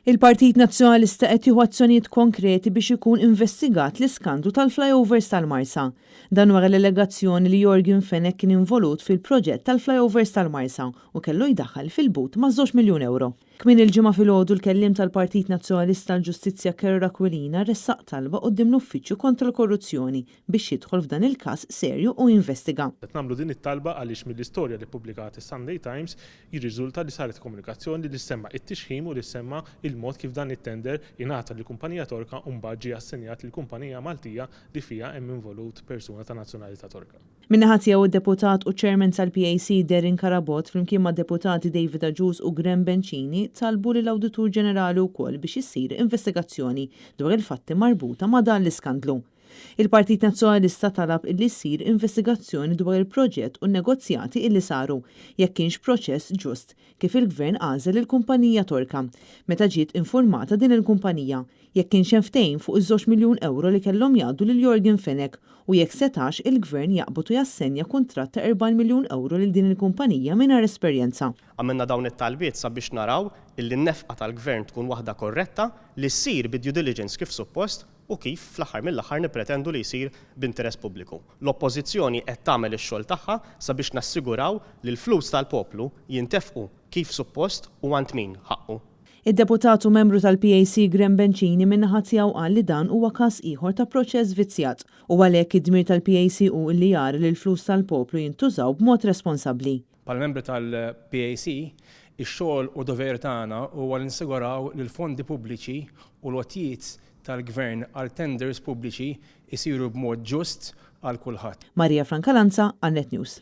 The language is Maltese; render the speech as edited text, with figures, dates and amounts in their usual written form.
Il-Partit Nazzjonalista qed jieħu azzjonijiet konkreti biex ikun investigat l-iskandlu tal-flyovers tal-Marsa. Dan wara l-allegazzjoni li Yorgen Fenech kien involut fil-proġett tal-flyovers tal-Marsa u kellu jdaħħal fil-but maż-żewġ miljun ewro. Kmieni l-Ġimgħa filgħodu l-kelliem tal-Partit Nazzjonalista għall-Ġustizzja Karol Aquilina ressaq talba quddiem l-Uffiċċju Kontra l-Korruzzjoni biex jidħol f'dan il-każ serju u jinvestiga. Qed nagħmlu din it-talba għaliex mill-istorja li ppubblikat is-Sunday Times jirriżulta li saret komunikazzjoni li ssemma t-tixħim u li ssemma l-mod kif dan it-tender ingħata lill-kumpanija Torka u mbagħad ġie assenjat lil kumpanija Maltija li fiha hemm involut persuna ta' nazzjonalità Torka. Min-naħa tiegħu d-Deputat u Chairman tal-PAC Darren Carabott flimkien mad-Deputati David Agius u Graham Bencini talbu lill-Awditur Ġenerali wkoll biex issir investigazzjoni dwar il-fatti marbuta ma' dan l-iskandlu. Il-Partit Nazzjonalista talab illi ssir investigazzjoni dwar il-proġett u n-negozjati illi saru, jekk kienx proċess ġust, kif il-Gvern għażel lill-kumpanija Torka, meta ġiet infurmata din il-kumpanija, jekk kienx hemm ftehim fuq iż-żewġ miljun ewro li kellhom jgħaddu lil Yorgen Fenech u jekk setax il-Gvern jaqbad u jassenja kuntratt ta' 40 miljun ewro lil din il-kumpanija mingħajr esperjenza. Għamilna dawn it-talbiet sabiex naraw illi n-nefqa tal-Gvern tkun waħda korretta, li ssir bi due diligence kif suppost u kif, fl-aħħar mill-aħħar nippretendu li jsir b'interess pubbliku. L-Oppożizzjoni qed tagħmel ix-xogħol tagħha sabiex nassiguraw li l-flus tal-poplu jintefqu kif suppost u għand min ħaqqu. Id-Deputat u Membru tal-PAC Graham Bencini min-naħa tiegħu qal li dan huwa każ ieħor ta' proċess vizzjat u għalhekk id-dmir tal-PAC hu li jara li l-flus tal-poplu jintużaw b'mod responsabbli. Bħala membri tal-PAC, ix-xogħol u dover tagħna huwa li nassiguraw li l-fondi pubbliċi u l-għotjiet tal-Gvern għal tenders pubbliċi jsiru b'mod ġust għal kulħadd. Maria Francalanza għal Net News.